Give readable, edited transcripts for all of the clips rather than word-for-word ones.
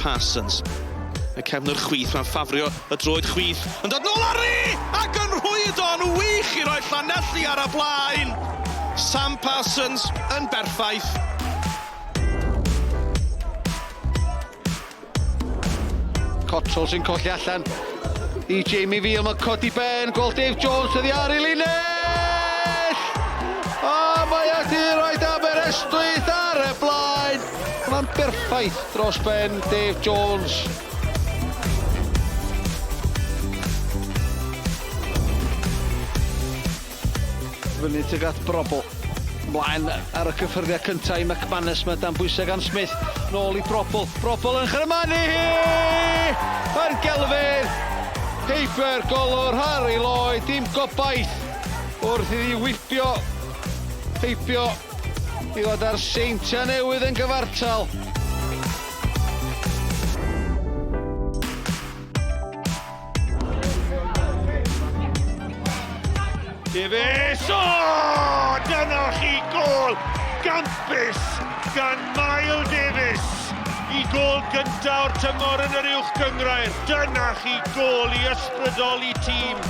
Parsons. Y cefnwr chwith, mae'n ffafrio y droed chwith, yn dod nôl arni! Ac yn rhwydo'n wych i roi Llanelli ar y blaen! Sam Parsons yn berffaith. Cottrell sy'n colli allan i Jamie Veal. Mae'n codi ben, gweld Dave Jones oddi ar ei linell! A mae wedi rhoi Aberystwyth ar y blaen. Mae'n berffaith dros ben Dave Jones. Fyny tuag at Brobbel. Mlaen ar y cyffyrddiad cyntaf i McManus. Mae dan bwysau gan Smith. Nôl i Brobbel. Brobbel yn chyrmanu hi! Yn gelfydd! Heibio'r golwr Harry Lloyd. Dim gobaith wrth iddi wibio heibio i ddod â'r Seintiau Newydd yn gyfartal. Davies! O! Dyna chi gôl gampus gan Mael Davies i gôl gyntaf o'r tymor yn yr uwch gynghrair. Dyna chi gôl i ysbrydoli tîm.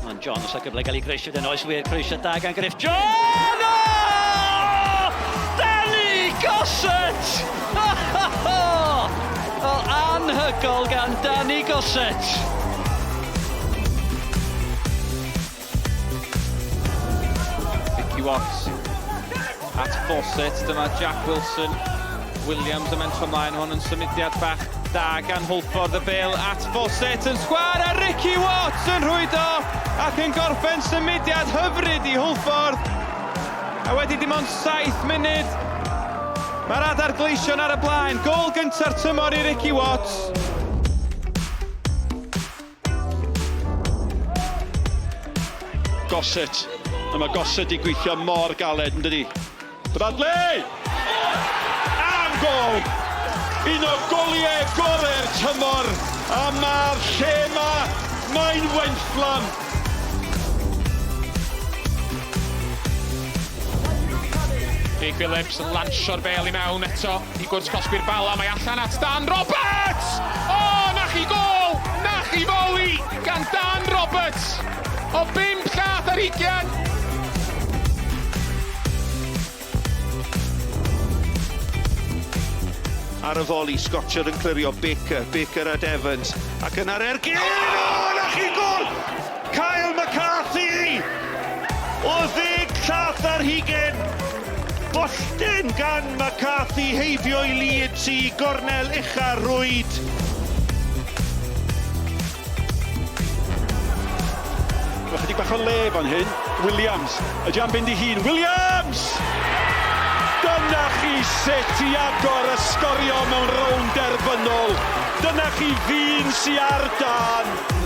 Mae'n Jones a gyfle gael ei groesio dyn oes wir croesio da gan Griff John! Oh! Danny Gossett! Wel, anhygol gan Danny Gossett. Ricky Watts at Fawcett. Dyma Jack Wilson. Williams yn mentro ymlaen hwn yn symudiad bach da gan Hwlffordd y bel at Fawcett yn sgwar a Ricky Watts yn rhwydo ac yn gorffen symudiad hyfryd i Hwlffordd. A wedi dim ond 7 munud mae'r adar gleision ar y blaen. Gôl gynta'r tymor i Ricky Watts. Gossett. A mae Gossett i gweithio mor galed, yn dydi? Bradley! Am gol! Un o goliau gorau'r tymor, a mae'r lle ma, mae'n wenfflam. Jake Phillips yn lansio'r bel i mewn eto i gwrs cosbi'r Bala. Mae allan at Dan Roberts! O, na chi gol! Na chi foli gan Dan Roberts! O 5 llath ar hugian! Ar y foli, Scotcher yn clirio, Baker, Baker at Evans, ac yna'r ergyd! O, na chi gol! Kyle McCarthy! O ddeg llath ar hugen! Bolltyn gan McCarthy heibio i Leeds i gornel ucha'r rwyd. Mae chydig bach o le fan hyn. Williams. Ydy am fynd i hun? Williams! Dyna chi sut i agor y sgorio mewn rownd derfynol. Dyna chi ddyn sy ar dân.